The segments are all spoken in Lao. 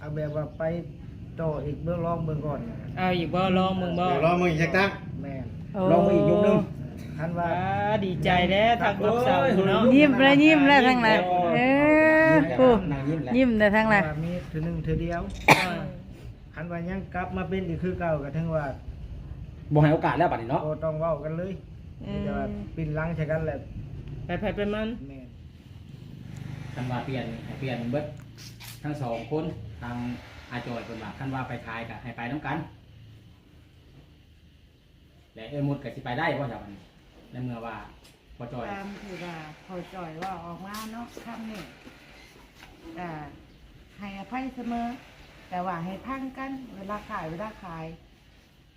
ເອົາແບບວ່າໄປຕໍ່ອີກເບິ່ງ ລອງເບິ່ງກ່ອນ. ເອົາອີກບໍ່? ລອງເບິ່ງບໍ່? ເອີ ລອງເບິ່ງອີກຈັກຕັ້ງ. ແມ່ນ. ໂອ້ ລອງເບິ່ງອີກຍຸກໜຶ່ງ. ຄັນວ່າ ອ່າ ດີໃຈແລ້ວ ທາງລູກສາວເນາະ. ຍິ້ມແລ້ວ ຍິ້ມແລ້ວທາງນັ້ນ. ເອີ ຜູ້ຍິ້ມແລ້ວ ຍິ້ມແລ້ວທາງນັ້ນ. ວ່າມີເທື່ອໜຶ່ງເທື່ອດຽວ. ອ່າ ຄັນວ່າຍັງກັບມາເປັນອີກຄືເກົ່າ ກໍຖືວ່າບໍ່ໃຫ້ໂອກາດແລ້ວບັດນີ້ເນາະ. ບໍ່ຕ້ອງເວົ້າກັນເລີຍ. ເອີ ມີແຕ່ວ່າປິ່ນຫຼັງໃສ່ກັນແຫຼະ ໄປໃຜໄປມັນ. ແມ່ນ. ຄັນວ່າປ່ຽນ ໃຫ້ປ່ຽນເບິດທັງສອງຄົນ ທາງອາຈອຍເພິ່ນວ່າ ຄັນວ່າໄປຂາຍກໍໃຫ້ໄປນຳກັນ ແລະ ເອື້ອຍມົດກໍຊິໄປໄດ້ບໍ່ຊະບັດນີ້ ໃນເມື່ອວ່າພໍ່ຈ່ອຍ ຕາມທີ່ວ່າພໍ່ຈ່ອຍເວົ້າອອກມາເນາະ ຄຳນີ້ກໍໃຫ້ອະໄພສະເໝີ ແຕ່ວ່າໃຫ້ຟັງກັນເວລາຂາຍ ເວລາຂາຍ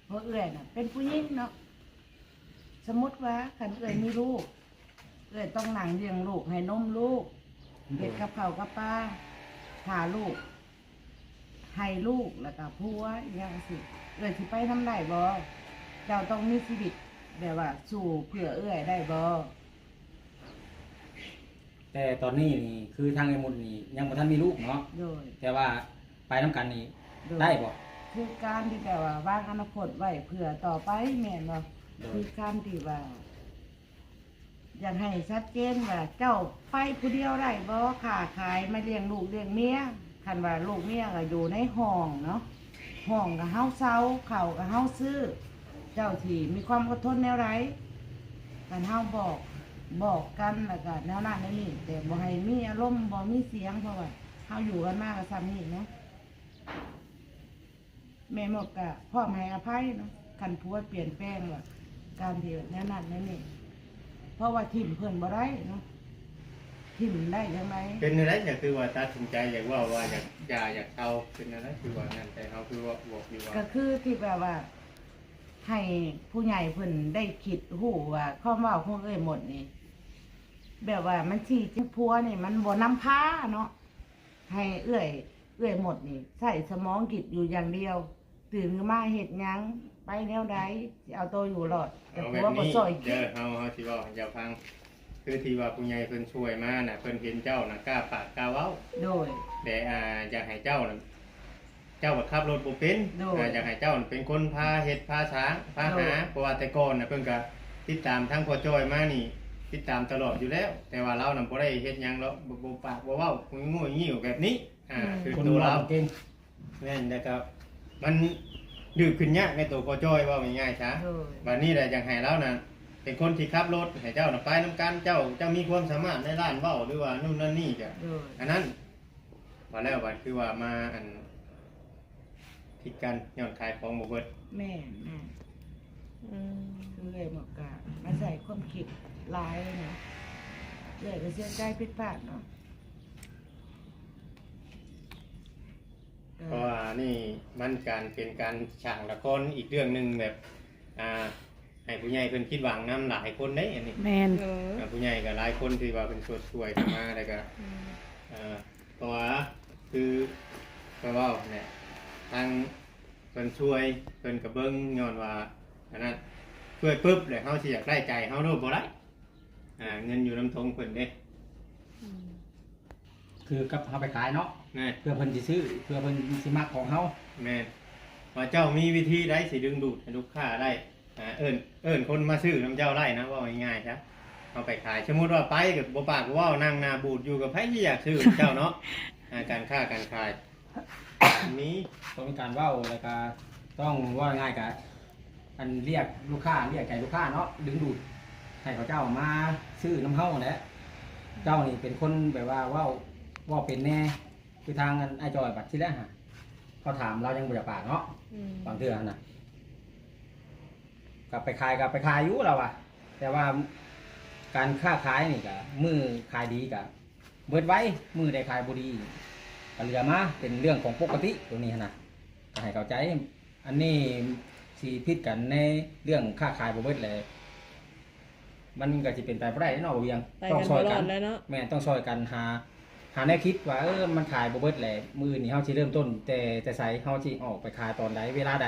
ເພາະເອື້ອຍນະເປັນຜູ້ຍິງເນາະ. ສົມມຸດວ່າຄັນເອື້ອຍມີລູກ ເອື້ອຍຕ້ອງນັ່ງລ້ຽງລູກ ໃຫ້ນົມລູກ ເຮັດກັບເຂົ້າກັບປາ ຖ້າລູກ ໃຫ້ລູກ ແລ້ວກໍຜົວອີ່ຫຍັງຊີ້ ເອື້ອຍຊິໄປນຳໄດ້ບໍ່? ເຈົ້າຕ້ອງມີຊີວິດແບບວ່າສູ້ເພື່ອເອື້ອຍໄດ້ບໍ່? ແຕ່ຕອນນີ້ນີ້ ຄືທາງອ້າຍມຸດນີ້ຍັງບໍ່ທັນມີລູກເນາະ. ໂດຍ. ແຕ່ວ່າໄປນຳກັນນີ້ ໂດຍ ໄດ້ບໍ່? ຄືການທີ່ແບບວ່າວາງອະນາຄົດໄວ້ເພື່ອຕໍ່ໄປແມ່ນບໍ່? ໂດຍ. ຄືການທີ່ວ່າ ຢາກໃຫ້ຊັດເຈນວ່າເຈົ້າໄປຜູ້ດຽວໄດ້ບໍ່? ຄ້າຂາຍມາລ້ຽງລູກລ້ຽງເມຍ ຄັນວ່າລູກເມຍກໍຢູ່ໃນຫ້ອງເນາະ ຫ້ອງກໍເຮົາເຊົ່າ ເຂົ້າກໍເຮົາຊື້ ເຈົ້າຊິມີຄວາມອົດທົນແນວໃດ? ຄັນເຮົາບອກ ບອກກັນ ແລ້ວກໍແນວນັ້ນແນວນີ້ ແຕ່ບໍ່ໃຫ້ມີອາລົມ ບໍ່ມີສຽງ ເພາະວ່າເຮົາຢູ່ກັນມາກໍສ່ຳນີ້ເນາະ. ແມ່ມົດກໍພ້ອມໃຫ້ອະໄພເນາະ ຄັນຜົວປ່ຽນແປງວ່າ ການທີ່ແນວນັ້ນແນວນີ້ ເພາະວ່າຖິ້ມເພິ່ນບໍ່ໄດ້ເນາະ ຖິ້ມໄດ້ຈັ່ງໃດ? ເປັນແນວໃດ ກໍຄືວ່າຕັດສິນໃຈຢາກເວົ້າວ່າຢາກ ຢາກ ຢາກເຊົາ ເປັນແນວໃດ ຄືວ່ານັ້ນ ແຕ່ເຮົາຄືວ່າບອກຢູ່ວ່າ ກໍຄືທີ່ແບບວ່າ ໃຫ້ຜູ້ໃຫຍ່ເພິ່ນໄດ້ຄິດຮູ້ວ່າ ຄວາມເວົ້າຂອງເອື້ອຍມົດນີ້ ແບບວ່າມັນຊິ ຜົວນີ້ມັນບໍ່ນຳພາເນາະ ໃຫ້ເອື້ອຍ ເອື້ອຍມົດນີ້ໃຊ້ສະໝອງຄິດຢູ່ຢ່າງດຽວ ຕື່ນຂຶ້ນມາເຮັດຫຍັງ ໄປແນວໃດ ຊິເອົາໂຕຢູ່ລອດ ແຕ່ຜົວບໍ່ຊ່ອຍຄິດ. ເອີ ເຮົາ ເຮົາຊິເວົ້າໃຫ້ເຈົ້າຟັງ ຄືທີ່ວ່າຜູ້ໃຫຍ່ເພິ່ນຊ່ວຍມານະ ເພິ່ນເຫັນເຈົ້ານະກ້າປາກກ້າເວົ້າ. ໂດຍ. ແຕ່ ອ່າ ຢາກໃຫ້ເຈົ້ານະ ເຈົ້າກໍຂັບລົດບໍ່ເປັນ. ໂດຍ. ອ່າ ຢາກໃຫ້ເຈົ້າເປັນຄົນພາເຮັດພາສ້າງພາຫາ. ໂດຍ. ເພາະວ່າແຕ່ກ່ອນນະ ເພິ່ນກໍຕິດຕາມທາງພໍ່ຈ້ອຍມານີ້ ຕິດຕາມຕະຫຼອດຢູ່ແລ້ວ ແຕ່ວ່າລາວນະບໍ່ໄດ້ເຮັດຫຍັງດອກ ບໍ່ ບໍ່ປາກບໍ່ເວົ້າງຸ້ຍງິ້ວແບບນີ້. ອ່າ ອືມ ຄືໂຕລາວ ຄົນເວົ້າເກັ່ງ. ແມ່ນ ແລ້ວກໍມັນດື້ຂຶ້ນຍາກໃນໂຕພໍ່ຈ້ອຍ ເວົ້າງ່າຍໆຊະ. ໂດຍ. ບັດນີ້ແຫຼະ ຢາກໃຫ້ລາວນະເປັນຄົນທີ່ຂັບລົດ ໃຫ້ເຈົ້ານະໄປນຳກັນ ເຈົ້າ ເຈົ້າມີຄວາມສາມາດໃນດ້ານເວົ້າ ຫຼືວ່າໂນ່ນນັ້ນນີ້ກະ ໂດຍ ອັນນັ້ນ ວ່າແລ້ວບັດຄືວ່າມາ ອັນ ຜິດກັນ ຍ້ອນຂາຍຂອງບໍ່ເບິດ. ແມ່ນ ແມ່ນ. ອືມ ຄືເອື້ອຍໝົດກະມາໃສ່ຄວາມຄິດຫຼາຍນະ ເອື້ອຍກໍເສຍໃຈຜິດພາດເນາະ. ເພາະວ່ານີ້ມັນການເປັນການສ້າງລະຄອນອີກເລື່ອງໜຶ່ງ ແບບ ອ່າ ໃຫ້ຜູ້ໃຫຍ່ເພິ່ນຜິດຫວັງນຳຫຼາຍຄົນເດ້ ອັນນີ້. ແມ່ນ. ເອີ ອ່າ ຜູ້ໃຫຍ່ກໍຫຼາຍຄົນທີ່ວ່າເພິ່ນຊ່ວຍໆເຂົ້າມາ ແລ້ວກໍ ອືມ ເອີ ເພາະວ່າຄືຂ້ອຍເວົ້າຫັ້ນແຫຼະ ທາງເພິ່ນຊ່ວຍ ເພິ່ນກໍເບິ່ງ ຍ້ອນວ່າ ອັນນັ້ນ ຊ່ວຍປຶບ ແລ້ວເຮົາຊິຢາກໄດ້ໃຈເຮົາໂລດບໍ່ໄດ້. ອ່າ ເງິນຢູ່ນຳຖົງເພິ່ນເດ້. ອືມ ຄືກັບເຮົາໄປຂາຍເນາະ. ແມ່ນ. ເພື່ອເພິ່ນຊິຊື້ ເພື່ອເພິ່ນຊິມັກຂອງເຮົາ. ແມ່ນ. ວ່າເຈົ້າມີວິທີໃດຊິດຶງດູດໃຫ້ລູກຄ້າໄດ້? ອ່າ ເອີ້ນ ເອີ້ນຄົນມາຊື້ນຳເຈົ້າໄດ້ນະ ເວົ້າງ່າຍໆຊະ. ເຮົາໄປຂາຍ ສົມມຸດວ່າໄປກໍບໍ່ປາກບໍ່ເວົ້າ ນັ່ງໜ້າບູດຢູ່ ກໍໃຜຊິຢາກຊື້ນຳເຈົ້າເນາະ. ອ່າ ການຄ້າການຂາຍ ມີ ຕ້ອງມີການເວົ້າ ແລ້ວກະຕ້ອງເວົ້າງ່າຍໆກະ ອັນ ລຽກລູກຄ້າ ລຽກໃຈລູກຄ້າເນາະ ດຶງດູດໃຫ້ເຂົາເຈົ້າມາຊື້ນຳເຮົາຫັ້ນແຫຼະ. ເຈົ້ານີ້ເປັນຄົນແບບວ່າເວົ້າ ເວົ້າເປັນແດ່ ຄືທາງອັນອ້າຍຈອຍບັດທີແລກຫັ້ນ ເຂົາຖາມລາວຍັງບໍ່ຢາກປາກເນາະ. ອືມ ບາງເທື່ອຫັ້ນນະ ກໍໄປຂາຍ ກໍໄປຂາຍຢູ່ລາວວ່າ ແຕ່ວ່າການຄ້າຂາຍນີ້ກະ ມື້ຂາຍດີກະ ເບິດໄວ ມື້ໃດຂາຍບໍ່ດີກໍເຫຼືອມາ ເປັນເລື່ອງຂອງປົກກະຕິໂຕນີ້ຫັ້ນນະ ກໍໃຫ້ເຂົ້າໃຈ. ອັນນີ້ຊິຜິດກັນໃນເລື່ອງຄ້າຂາຍບໍ່ເບິດແຫຼະ ມັນກໍຊິເປັນໄປບໍ່ໄດ້ເນາະ ບໍ່ວຽງ. ຕ້ອງຊ່ອຍກັນ. ແມ່ນ ຕ້ອງຊ່ອຍກັນຫາ ຫາແນວຄິດວ່າ ເອີ ມັນຂາຍບໍ່ເບິດແຫຼະ ມື້ອື່ນນີ້ເຮົາຊິເລີ່ມຕົ້ນແຕ່ ແຕ່ໃສ ເຮົາຊິອອກໄປຂາຍຕອນໃດ ເວລາໃດ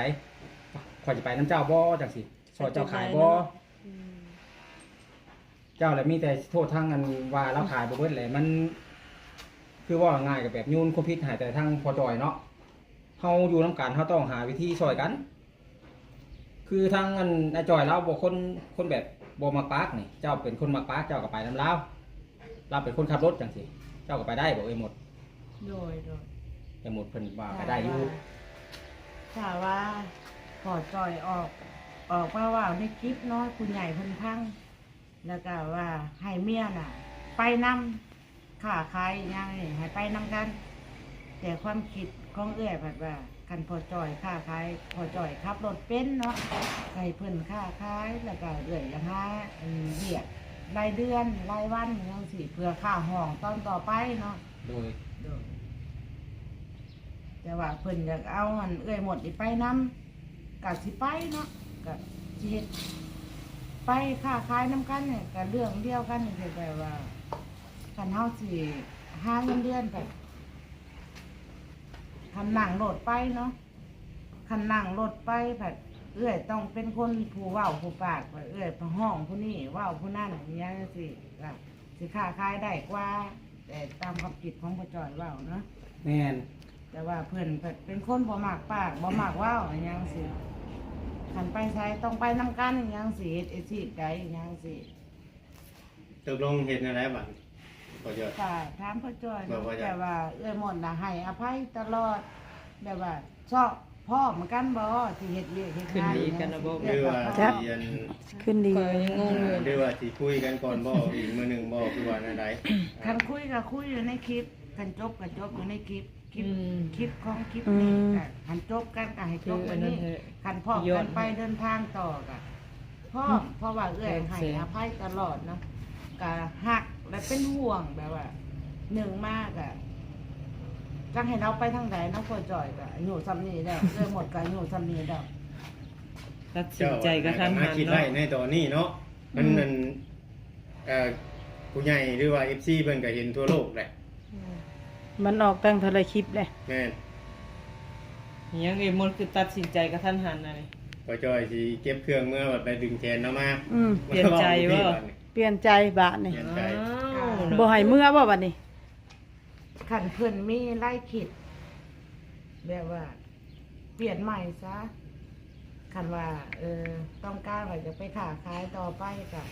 ຂ້ອຍຊິໄປນຳເຈົ້າບໍ່ ຈັ່ງຊີ້ ຊ່ອຍເຈົ້າຂາຍບໍ່? ອືມ ເຈົ້າແຫຼະມີແຕ່ຊິໂທດທາງອັນວ່າລາວຂາຍບໍ່ເບິດແຫຼະ ມັນຄືເວົ້າງ່າຍໆກໍແບບໂຍນຄວາມຜິດໃຫ້ແຕ່ທາງພໍ່ຈ່ອຍເນາະ. ເຮົາຢູ່ນຳກັນ ເຮົາຕ້ອງຫາວິທີຊ່ອຍກັນ. ຄືທາງອັນນາຍຈ່ອຍລາວບໍ່ ຄົນ ຄົນແບບບໍ່ມັກປາກນີ້ ເຈົ້າເປັນຄົນມັກປາກ ເຈົ້າກໍໄປນຳລາວ. ລາວເປັນຄົນຂັບລົດຈັ່ງຊີ້ ເຈົ້າກໍໄປໄດ້ບໍ່ເອື້ອຍມົດ? ໂດຍ ໂດຍ ເອື້ອຍມົດເພິ່ນວ່າໄປໄດ້ຢູ່. ຖ້າວ່າ ຖ້າວ່າພໍ່ຈ່ອຍອອກ ອອກມາເວົ້າໃນຄລິບເນາະ ຜູ້ໃຫຍ່ເພິ່ນຟັງ ແລ້ວກໍວ່າໃຫ້ເມຍນະໄປນຳ ຄ້າຂາຍຫຍັງນີ້ໃຫ້ໄປນຳກັນ. ແຕ່ຄວາມຄິດຂອງເອື້ອຍພັດວ່າ ຄັນພໍ່ຈ່ອຍຄ້າຂາຍ ພໍ່ຈ່ອຍຂັບລົດເປັນເນາະ ໃຫ້ເພິ່ນຄ້າຂາຍ ແລ້ວກໍເອື້ອຍຢາກຫາ ອັນ ວຽກລາຍເດືອນລາຍວັນຫຍັງຊີ້ ເພື່ອຄ່າຫ້ອງຕອນຕໍ່ໄປເນາະ. ໂດຍ ໂດຍ ແຕ່ວ່າເພິ່ນຢາກເອົາອັນເອື້ອຍມົດນີ້ໄປນຳ ກະຊິໄປເນາະ ກະຊິເຮັດ ໄປຄ້າຂາຍນຳກັນນີ້ ກະເລື່ອງດຽວກັນນີ້ ແຕ່ວ່າຄັນເຮົາຊິຫາເງິນເດືອນ ກະຄັນນັ່ງລົດໄປເນາະ ຄັນນັ່ງລົດໄປ ພັດເອື້ອຍຕ້ອງເປັນຄົນຜູ້ເວົ້າຜູ້ປາກ ເອື້ອຍໄປຮ້ອງຜູ້ນີ້ເວົ້າຜູ້ນັ້ນຫຍັງຊີ້ ກະຊິຄ້າຂາຍໄດ້ກວ່າ. ແຕ່ຕາມຄວາມຄິດຂອງພໍ່ຈ້ອຍເວົ້າເນາະ. ແມ່ນ ແຕ່ວ່າເພິ່ນເປັນຄົນບໍ່ມັກປາກ ບໍ່ມັກເວົ້າຫຍັງຊີ້ ຄັນໄປໃສຕ້ອງໄປນຳກັນຫຍັງຊີ້ ເຮັດອາຊີບໃດຫຍັງຊີ້. ຕົກລົງເຮັດແນວໃດບັດນີ້ ພໍ່ຈ້ອຍ? ກໍຖາມພໍ່ຈ້ອຍເນາະ ແຕ່ວ່າເອື້ອຍມົດນະໃຫ້ອະໄພຕະຫຼອດ ແບບວ່າ ຊອກພ້ອມກັນບໍ່ ຊິເຮັດວຽກເຮັດງານ ຄືວ່າຊິອັນ ຄືວ່າຊິຄຸຍກັນກ່ອນບໍ່ ອີກມື້ໜຶ່ງບໍ່ ຄືວ່າແນວໃດ? ຄັນຄຸຍກໍຄຸຍຢູ່ໃນຄລິບ ຄັນຈົບກໍຈົບຢູ່ໃນຄລິບ ຄລິບ ຄລິບຂອງຄລິບນີ້ ຄັນຈົບກັນກໍໃຫ້ຈົບອັນນີ້ ຄັນພ້ອມກັນໄປເດີນທາງຕໍ່ກໍພ້ອມ ເພາະວ່າເອື້ອຍໃຫ້ອະໄພຕະຫຼອດເນາະ ກໍຮັກ ແລະເປັນຫ່ວງ ແບບວ່າໜຶ່ງມາກະຈັກໃຫ້ລາວໄປທາງໃດເນາະ ພໍ່ຈ້ອຍກະອາຍຸຊ່ຳນີ້ແລ້ວ ເອື້ອຍມົດກະອາຍຸຊ່ຳນີ້ແລ້ວ. ຕັດສິນໃຈກະທັນຫັນເນາະ ໃນຕອນນີ້ເນາະ ມັນນັ້ນ ເອີ ຜູ້ໃຫຍ່ ຫຼືວ່າ ເອັຟຊີ ເພິ່ນກະເຫັນທົ່ວໂລກແຫຼະ ມັນອອກຕັ້ງເທົ່າໃດຄລິບແຫຼະ. ແມ່ນ ຫຍັງເອີຍ ມັນຄືຕັດສິນໃຈກະທັນຫັນອັນນີ້ ພໍ່ຈ້ອຍຊິເກັບເຄື່ອງເມືອ ບັດໄປດຶງແຂນລາວມາ ອືມ ປ່ຽນໃຈບໍ່? ປ່ຽນໃຈບາດນີ້ ປ່ຽນໃຈ ອ້າວ ບໍ່ໃຫ້ເມືອບໍ່ບາດນີ້? ຄັນເພິ່ນມີລາຍຄິດ ແບບວ່າປ່ຽນໃໝ່ຊະ ຄັນວ່າ ເອີ ຕ້ອງການວ່າຈະໄປຄ້າຂາຍຕໍ່ໄປ ກະ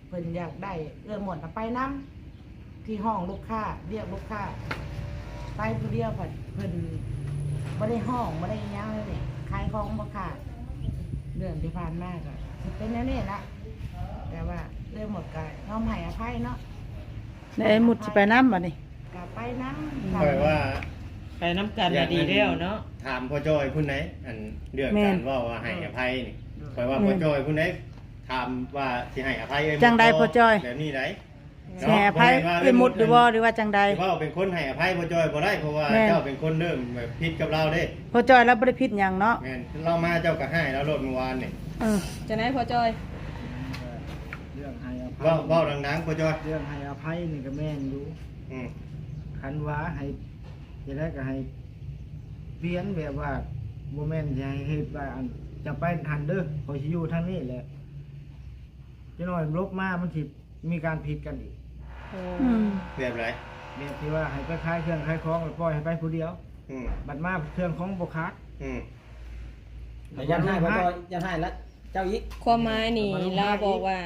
ເພິ່ນຢາກໄດ້ເອື້ອຍມົດນະໄປນຳ ທີ່ຮ້ອງລູກຄ້າ ວຽກລູກຄ້າ ໄປຜູ້ດຽວ ເພິ່ນບໍ່ໄດ້ຮ້ອງ ບໍ່ໄດ້ຫຍັງເລີຍ ຂາຍຂອງບໍ່ຂາຍ. ເລື່ອງທີ່ຜ່ານມາກະຊິເປັນແນວນີ້ລະ ແຕ່ວ່າເອື້ອຍມົດກະຍອມໃຫ້ອະໄພເນາະ. ແລ້ວເອື້ອຍມຸດຊິໄປນຳບັດນີ້? ກະໄປນຳ ຂ້ອຍວ່າໄປນຳກັນນະດີແລ້ວເນາະ. ຖາມພໍ່ຈ້ອຍພຸ້ນໃດ໋ ອັນເລື່ອງການເວົ້າວ່າໃຫ້ອະໄພນີ້ ຂ້ອຍວ່າພໍ່ຈ້ອຍພຸ້ນໃດ໋ ຖາມວ່າຊິໃຫ້ອະໄພເອື້ອຍມຸດ ຈັ່ງໃດພໍ່ຈ້ອຍ ແບບນີ້ໃດ໋ ຊິໃຫ້ອະໄພເອື້ອຍມຸດຫຼືບໍ່ ຫຼືວ່າຈັ່ງໃດ? ເວົ້າເປັນຄົນໃຫ້ອະໄພພໍ່ຈ້ອຍບໍ່ໄດ້ ເພາະວ່າເຈົ້າເປັນຄົນເລີ່ມຜິດກັບລາວເດ້. ພໍ່ຈ້ອຍລາວບໍ່ໄດ້ຜິດຫຍັງເນາະ. ແມ່ນ ລາວມາເຈົ້າກະຮ້າຍລາວໂລດມື້ວານນີ້. ເອີ ຈັ່ງໃດພໍ່ຈ້ອຍ? ເລື່ອງໃຫ້ອະໄພ ເວົ້າ ເວົ້າດັງໆ ພໍ່ຈ້ອຍ. ເລື່ອງໃຫ້ອະໄພນີ້ກະແມ່ນຢູ່ ອືມ ຄັນວ່າໃຫ້ຈັ່ງໃດກະໃຫ້ປ່ຽນ ແບບວ່າບໍ່ແມ່ນຊິໃຫ້ເຮັດວ່າ ອັນ ຈະໄປຫັ້ນເດີ ຂ້ອຍຊິຢູ່ທາງນີ້ແຫຼະ ຈັກໜ້ອຍຫຼົບມາມັນຊິມີການຜິດກັນອີກ. ໂອ້ ອືມ ແບບໃດ? ແບບທີ່ວ່າໃຫ້ໄປຂາຍເຄື່ອງຂາຍຂອງ ແລ້ວປ່ອຍໃຫ້ໄປຜູ້ດຽວ ອືມ ບັດມາເຄື່ອງຂອງບໍ່ຂາດ ອືມ ແລ້ວຢ້ານຮ້າຍ ບໍ່ຕ້ອງຮ້າຍ ຢ້ານຮ້າຍລະເຈົ້າອີກ. ຄວາມໝາຍນີ້ລາວບອກວ່າ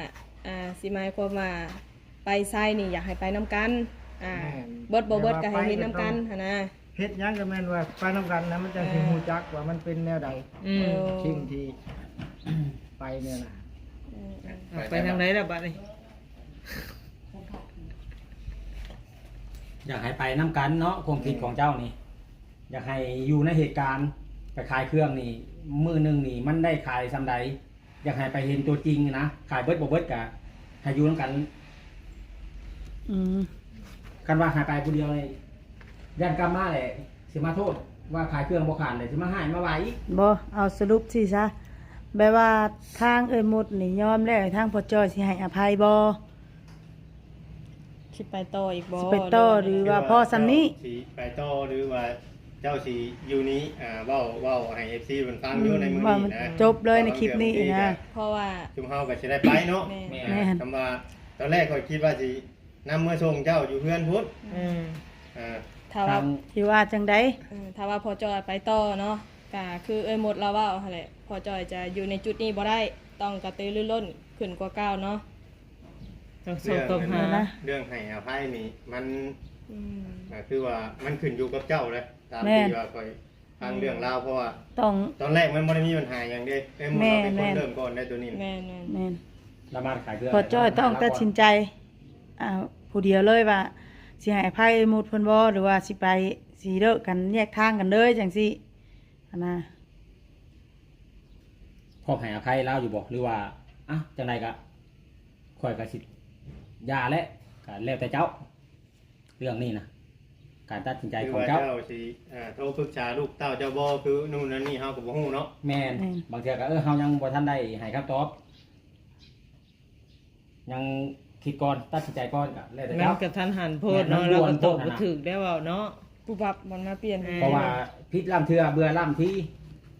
ອ່າ ຊິໝາຍຄວາມວ່າໄປໃສນີ້ຢາກໃຫ້ໄປນຳກັນ ອ່າ ແມ່ນ ເບິດບໍ່ເບິດກະໃຫ້ເຮັດນຳກັນຫັ້ນນະ. ເຮັດຫຍັງກະແມ່ນວ່າໄປນຳກັນນະ ມັນຈັ່ງຊິຮູ້ຈັກວ່າມັນເປັນແນວໃດ ອືມ ສິ່ງທີ່ໄປນີ້ນະ. ເອີ ເອີ ເອົາໄປທາງໃດລະບາດນີ້? ຢາກໃຫ້ໄປນຳກັນເນາະ ຄວາມຄິດຂອງເຈົ້ານີ້ ຢາກໃຫ້ຢູ່ໃນເຫດການ ໄປຂາຍເຄື່ອງນີ້ ມື້ໜຶ່ງນີ້ມັນໄດ້ຂາຍສ່ຳໃດ? ຢາກໃຫ້ໄປເຫັນຕົວຈິງນະ ຂາຍເບິດບໍ່ເບິດກະໃຫ້ຢູ່ນຳກັນ. ອືມ ຄັນວ່າໃຫ້ໄປຜູ້ດຽວນີ້ ຢ້ານກັບມາແຫຼະຊິມາໂທດວ່າຂາຍເຄື່ອງບໍ່ຂາດ ແລ້ວຊິມາຮ້າຍມາວ່າອີກ. ບໍ່ ເອົາສະຫຼຸບຊີ້ຊະ ແບບວ່າທາງເອື້ອຍມຸດນີ້ຍອມແລ້ວ ທາງພໍ່ຈ້ອຍຊິໃຫ້ອະໄພບໍ່? ຊິໄປຕໍ່ອີກບໍ່? ຊິໄປຕໍ່ ຫຼືວ່າພໍສ່ຳນີ້? ຊິໄປຕໍ່ ຫຼືວ່າເຈົ້າຊິຢູ່ນີ້ ອ່າ ເວົ້າ ເວົ້າໃຫ້ເອັຟຊີເພິ່ນຟັງຢູ່ໃນມື້ນີ້ນະ ຈົບເລີຍໃນຄລິບນີ້ນະ. ເພາະວ່າຊຸມເຮົາກະຊິໄດ້ໄປເນາະ. ແມ່ນ ແມ່ນ ຄຳວ່າຕອນແລກຂ້ອຍຄິດວ່າຊິນຳເມືອສົ່ງເຈົ້າຢູ່ເຮືອນພຸ້ນ ອືມ ອ່າ ຖ້າວ່າ ທີ່ວ່າຈັ່ງໃດ? ເອີ ຖ້າວ່າພໍ່ຈ້ອຍໄປຕໍ່ເນາະ ກະຄືເອື້ອຍມົດລາວເວົ້າຫັ້ນແຫຼະ ພໍ່ຈ້ອຍຈະຢູ່ໃນຈຸດນີ້ບໍ່ໄດ້ ຕ້ອງກະຕືລືລົ້ນຂຶ້ນກວ່າເກົ່າເນາະ. ຕ້ອງສອບຄວາມຫາ ເລື່ອງໃຫ້ອະໄພນີ້ມັນ ອືມ ກະຄືວ່າມັນຂຶ້ນຢູ່ກັບເຈົ້າເລີຍ ຕາມ ແມ່ນ ທີ່ວ່າຂ້ອຍຟັງເລື່ອງລາວ ເພາະວ່າ ຕ້ອງ ຕອນແລກມັນບໍ່ໄດ້ມີບັນຫາຫຍັງເດ້ ເອື້ອຍມົດລາວເປັນຄົນເລີ່ມກ່ອນໄດ້ໂຕນີ້ ແມ່ນໆ ແມ່ນ ລະມາຂາຍເຄື່ອງ ພໍ່ຈ້ອຍຕ້ອງຕັດສິນໃຈ ອ່າ ຜູ້ດຽວເລີຍວ່າ ຊິໃຫ້ອະໄພໝູ່ເພິ່ນບໍ່ ຫຼືວ່າຊິໄປ ຊິເລີກກັນແຍກທາງກັນເລີຍຈັ່ງຊີ້ຫັ້ນນະ. ພ້ອມໃຫ້ອະໄພລາວຢູ່ບໍ່ ຫຼືວ່າ ອ່ະ ຈັ່ງໃດກະ ຂ້ອຍກະຊິຢ່າແຫຼະ ກະແລ້ວແຕ່ເຈົ້າ ເລື່ອງນີ້ນະ ການຕັດສິນໃຈຂອງເຈົ້າ ຄືວ່າເຈົ້າຊິ ເອີ ໂທປຶກສາລູກເຕົ້າເຈົ້າບໍ່ ຄືໂນ່ນນັ້ນນີ້ ເຮົາກະບໍ່ຮູ້ເນາະ. ແມ່ນ ແມ່ນ ບາງເທື່ອກະ ເອີ ເຮົາຍັງບໍ່ທັນໄດ້ໃຫ້ຄຳຕອບ ຍັງຄິດກ່ອນ ຕັດສິນໃຈກ່ອນ ກະແລ້ວແຕ່ເຈົ້າ ມັນກະທັນຫັນໂພດເນາະ ແມ່ນ ມັນດ່ວນໂພດ ລາວກະຕອບບໍ່ຖືກແລ້ວເວົ້າເນາະ ປຸບປັບມັນມາປ່ຽນ ເພາະວ່າຜິດລ້ຳເທື່ອເບື່ອລ້ຳທີ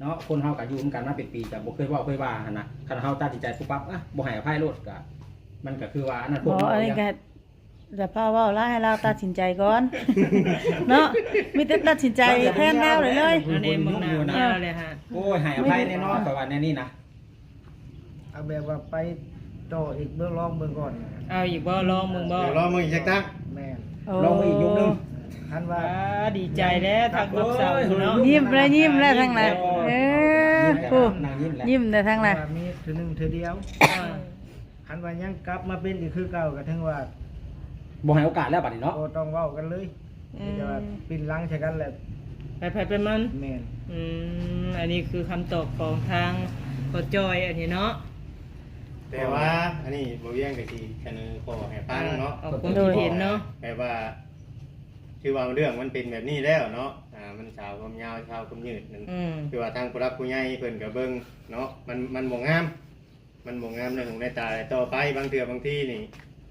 ເນາະ ຄົນເຮົາກະຢູ່ນຳກັນມາເປັນປີ ກະບໍ່ເຄີຍເວົ້າເຄີຍວ່າຫັ້ນນະ ຄັນເຮົາຕັດສິນໃຈປຸບປັບ ອະ ບໍ່ໃຫ້ອະໄພໂລດ ກະ ມັນກະຄືວ່າອັນນັ້ນ ບໍ່ ພວກ ອັນນີ້ກະ ຢ່າພາເວົ້າຫຼາຍ ໃຫ້ລາວຕັດສິນໃຈກ່ອນເນາະ ມີແຕ່ຕັດສິນໃຈແທນລາວໄດ້ເລີຍ ອັນນີ້ມຶງໜ້າເມຍລາວແຫຼະຮະ ໂອ້ຍ ໃຫ້ອະໄພແນ່ນອນ ຂ້ອຍວ່າແນວນີ້ນະ. ເອົາແບບວ່າໄປຕໍ່ອີກເບິ່ງ ລອງເບິ່ງກ່ອນ ເອົາອີກບໍ່ ລອງເບິ່ງບໍ່ ລອງເບິ່ງອີກຈັກຕັ້ງ ແມ່ນ ໂອ້ ລອງເບິ່ງອີກຍຸກໜຶ່ງ ຄັນວ່າ ອ່າ ດີໃຈແລ້ວທາງລູກສາວເນາະ ຍິ້ມແລ້ວ ຍິ້ມແລ້ວທາງນັ້ນ ເອີ ຜູ້ ຍິ້ມແລ້ວ ຍິ້ມແລ້ວທາງນັ້ນ ວ່າມີເທື່ອໜຶ່ງເທື່ອດຽວ ອ່າ ຄັນວ່າຍັງກັບມາເປັນອີກຄືເກົ່າ ກະເຖິງວ່າ ບໍ່ໃຫ້ໂອກາດແລ້ວບາດນີ້ເນາະ ບໍ່ຕ້ອງເວົ້າກັນເລີຍ ອືມ ມີແຕ່ວ່າປິ່ນຫຼັງໃສ່ກັນແລ້ວ ໃຜໄປໄປມັນ ແມ່ນ ອືມ ອັນນີ້ຄືຄຳຕອບຂອງທາງພໍ່ຈ້ອຍອັນນີ້ເນາະ ແຕ່ວ່າອັນນີ້ບໍ່ວຽງກະຊິສະເໜີຂໍໃຫ້ຟັງເນາະ ອອກຄວາມຄິດເຫັນເນາະ ແບບວ່າ ຄືວ່າເລື່ອງມັນເປັນແບບນີ້ແລ້ວເນາະ ອ່າ ມັນສາວຄວາມຍາວ ສາວຄວາມຍືດນັ້ນ ອືມ ຄືວ່າທາງຜູ້ຫຼັກຜູ້ໃຫຍ່ເພິ່ນກະເບິ່ງເນາະ ມັນ ມັນບໍ່ງາມ ມັນບໍ່ງາມໃນຫູໃນຕາ ຕໍ່ໄປບາງເທື່ອບາງທີນີ້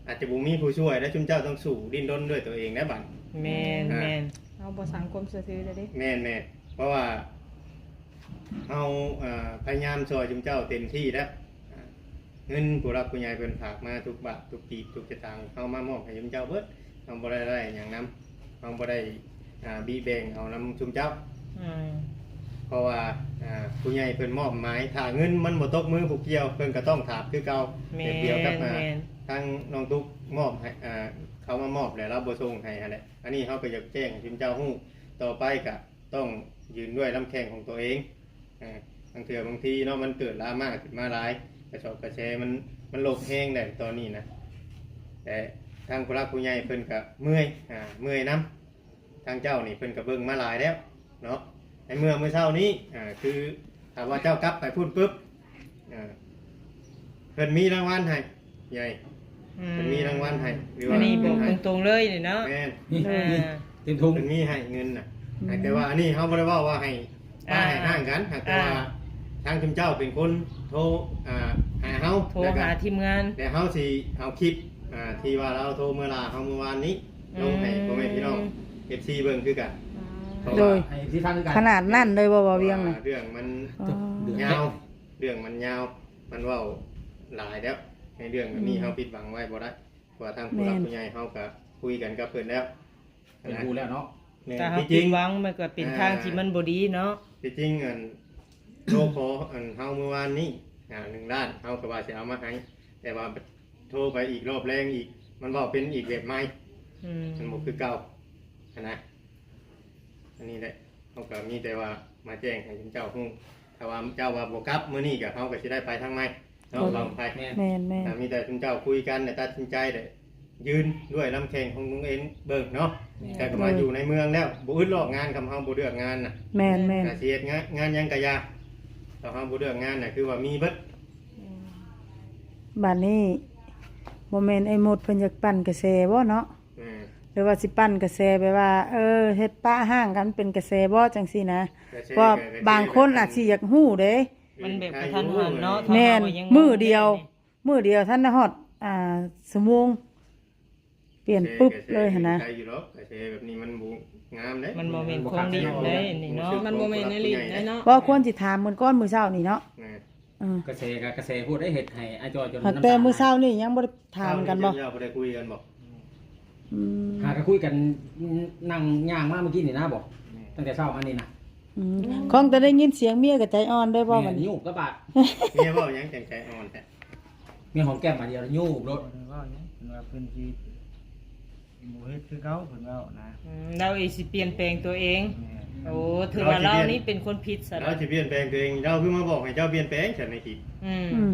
ອາດຈະບໍ່ມີຜູ້ຊ່ວຍ ແລະ ຊຸມເຈົ້າຕ້ອງສູ້ດີ້ນລົນດ້ວຍໂຕເອງແລ້ວບາດນີ້ ແມ່ນ ອ່າ ແມ່ນ ເຮົາບໍ່ສັງຄົມເຊື່ອຖືແລ້ວເດ້ ແມ່ນໆ ເພາະວ່າເຮົາ ອ່າ ພະຍາຍາມຊ່ວຍຊຸມເຈົ້າເຕັມທີ່ແລ້ວ ອ່າ ເງິນຜູ້ຫຼັກຜູ້ໃຫຍ່ເພິ່ນຝາກມາທຸກບາດທຸກກີບທຸກສະຕາງ ເຮົາມາມອບໃຫ້ຊຸມເຈົ້າເບິດ ເຮົາບໍ່ໄດ້ໄດ້ຫຍັງນຳ ເຮົາບໍ່ໄດ້ ອ່າ ບີແບ່ງເອົານຳຊຸມເຈົ້າ ອືມ ເພາະວ່າ ອ່າ ຜູ້ໃຫຍ່ເພິ່ນມອບໝາຍ ຖ້າເງິນມັນບໍ່ຕົກມືຜູ້ກ່ຽວ ເພິ່ນກະຕ້ອງຖາບຄືເກົ່າ ແມ່ນ ແບບດຽວກັບ ອ່າ ແມ່ນ ທາງນ້ອງຕຸກມອບໃຫ້ ອ່າ ເຂົາມາມອບແລ້ວລາວບໍ່ສົ່ງໃຫ້ຫັ້ນແຫຼະ ອັນນີ້ເຮົາກະຢາກແຈ້ງໃຫ້ຊຸມເຈົ້າຮູ້ ຕໍ່ໄປກະຕ້ອງຢືນດ້ວຍລຳແຂ້ງຂອງໂຕເອງ ອ່າ ບາງເທື່ອບາງທີເນາະ ມັນເກີດດຣາມາຂຶ້ນມາຫຼາຍ ກະສອບກະແສມັນ ມັນລົບແຮງໄດ໋ຕອນນີ້ນະ ແຕ່ທາງຜູ້ຫຼັກຜູ້ໃຫຍ່ເພິ່ນກະເມື່ອຍ ອ່າ ເມື່ອຍນຳ ທາງເຈົ້ານີ້ເພິ່ນກະເບິ່ງມາຫຼາຍແລ້ວເນາະ ໃນເມື່ອມື້ເຊົ້ານີ້ ອ່າ ຄືຖ້າວ່າເຈົ້າກັບໄປພຸ້ນປຶບ ອ່າ ເພິ່ນມີລາງວັນໃຫ້ໃຫຍ່ ອືມ ເພິ່ນມີລາງວັນໃຫ້ ຫຼືວ່າ ອັນນີ້ບອກຕົງໆເລີຍນີ້ເນາະ ແມ່ນ ນີ້ ອ່າ ເຕັມຖົງ ເພິ່ນມີໃຫ້ເງິນນະ ອືມ ແຕ່ວ່າອັນນີ້ເຮົາບໍ່ໄດ້ເວົ້າວ່າໃຫ້ ອ່າ ປະໃຫ້ຮ້າງກັນ ຫາກແຕ່ວ່າ ອ່າ ທາງຊຸມເຈົ້າເປັນຄົນໂທ ອ່າ ຫາເຮົາ ໂທ ແລ້ວກະ ຫາທີມງານ ແລ້ວເຮົາຊິເອົາຄລິບ ອ່າ ທີ່ວ່າລາວໂທມາລາເຮົາມື້ວານນີ້ ອືມ ລົງໃຫ້ພໍ່ແມ່ພີ່ນ້ອງ ເອັຟຊີ ເບິ່ງຄືກັນ ອໍ ເພາະວ່າ ໂດຍ ໃຫ້ ເອັຟຊີ ຟັງຄືກັນ ຂະໜາດນັ້ນເລີຍບໍ່ ບ່າວວຽງນະ ເພາະວ່າເລື່ອງມັນ ໂອ້ ຍາວ ເລື່ອງມັນຍາວ ມັນເວົ້າຫຼາຍແລ້ວ ໃນເລື່ອງແບບນີ້ ອືມ ເຮົາປິດບັງໄວ້ບໍ່ໄດ້ ເພາະວ່າທາງຜູ້ຫຼັກ ແມ່ນ ຜູ້ໃຫຍ່ເຮົາກະຄຸຍກັນກັບເພິ່ນແລ້ວ ເພິ່ນຮູ້ແລ້ວເນາະ ແມ່ນ ຖ້າເຮົາ ທີ່ຈິງ ປິດບັງມັນກະເປັນ ອ່າ ທາງທີ່ມັນບໍ່ດີເນາະ ທີ່ຈິງ ອັນ ໂທຂໍ ອັນ ເຮົາມື້ວານນີ້ ອ່າ ໜຶ່ງລ້ານ ເຮົາກະວ່າຊິເອົາມາໃຫ້ ແຕ່ວ່າໂທໄປອີກລອບແລງອີກ ມັນເວົ້າເປັນອີກແບບໃໝ່ ອືມ ມັນບໍ່ຄືເກົ່າຫັ້ນນະ ອັນນີ້ແຫຼະ ເຮົາກະມີແຕ່ວ່າມາແຈ້ງໃຫ້ເຈົ້າຮູ້ ຖ້າວ່າເຈົ້າວ່າບໍ່ກັບມື້ນີ້ກະ ເຮົາກະຊິໄດ້ໄປທາງໃໝ່ເນາະ ໂດຍ ບ່າວໄພ ແມ່ນ ແມ່ນໆ ອ່າ ມີແຕ່ຊຸມເຈົ້າຄຸຍກັນ ແລະ ຕັດສິນໃຈ ແລະ ຢືນດ້ວຍລຳແຂ້ງຂອງຕົນເອງເບິ່ງເນາະ ແມ່ນ ແຕ່ກະມາ ໂດຍ ຢູ່ໃນເມືອງແລ້ວ ບໍ່ອຶດລອກງານ ຄັນເຮົາບໍ່ເລືອກງານນະ ແມ່ນໆ ກະຊິເຮັດງານ ງານຫຍັງກະຢ່າ ຖ້າເຮົາບໍ່ເລືອກງານນະ ຄືວ່າມີເບິດ ອືມ ບາດນີ້ ບໍ່ແມ່ນອ້າຍມົດເພິ່ນຢາກປັ່ນກະແສບໍ່ເນາະ? ອືມ ຫຼືວ່າຊິປັ່ນກະແສແບບວ່າ ເອີ ເຮັດປະຮ້າງກັນເປັນກະແສບໍ່ ຈັ່ງຊີ້ນະ ກະແສ ເພາະວ່າ ກະແສ ບາງຄົນອາດຊິຢາກຮູ້ເດ້ ມັນແບບກະທັນຫັນເນາະ ແມ່ນ ມື້ດຽວ ມື້ດຽວທັນໄດ້ຮອດ ອ່າ ຊົ່ວໂມງ ປ່ຽນປຶບເລີຍຫັ້ນນະ ກະແສ ກະແສຢູ່ດອກ ກະແສແບບນີ້ມັນບໍ່ງາມເດ້ ມັນບໍ່ແມ່ນຂອງຫຼິ້ນເດ້ນີ້ເນາະ ມັນບໍ່ແມ່ນແນວຫຼິ້ນເດ້ເນາະ ບໍ່ ຄວນຊິຖາມເພິ່ນກ່ອນມື້ເຊົ້ານີ້ເນາະ ແມ່ນ ເອີ ກະແສກະກະແສໂພດໄດ໋ ເຮັດໃຫ້ອ້າຍຈ່ອຍຈົນ ຫາກແຕ່ມື້ເຊົ້ານີ້ຍັງບໍ່ໄດ້ຖາມກັນບໍ່ ເຈົ້າບໍ່ໄດ້ຄຸຍກັນບໍ່? ອືມ ອືມ ຫາກໍຄຸຍກັນ ນັ່ງຍ່າງມາເມື່ອກີ້ນີ້ນະບໍ? ແມ່ນ ຕັ້ງແຕ່ເຊົ້າມານີ້ນະ. ອືມ ອືມ ຂອງແຕ່ໄດ້ຍິນສຽງເມຍກໍໃຈອ່ອນເດີບໍ່ບັດນີ້? ແມ່ນ ຍູບກະບາດ. ເມຍເວົ້າຫຍັງຈັ່ງໃຈອ່ອນແທ້? ເມຍຫອມແກ້ມບາດດຽວຍູບໂລດ. ເພິ່ນເວົ້າຫຍັງ? ເພິ່ນວ່າເພິ່ນຊິ ບໍ່ເຮັດຄືເກົ່າ ເພິ່ນເວົ້ານະ. ອືມ ລາວເອງຊິປ່ຽນແປງຕົວເອງ. ແມ່ນ ໂອ້ ຖືວ່າລາວນີ້ເປັນຄົນຜິດຊະ. ລາວຊິປ່ຽນແປງຕົວເອງ ລາວຄືມາບອກໃຫ້ເຈົ້າປ່ຽນແປງຊັ້ນອີກ? ອືມ ອືມ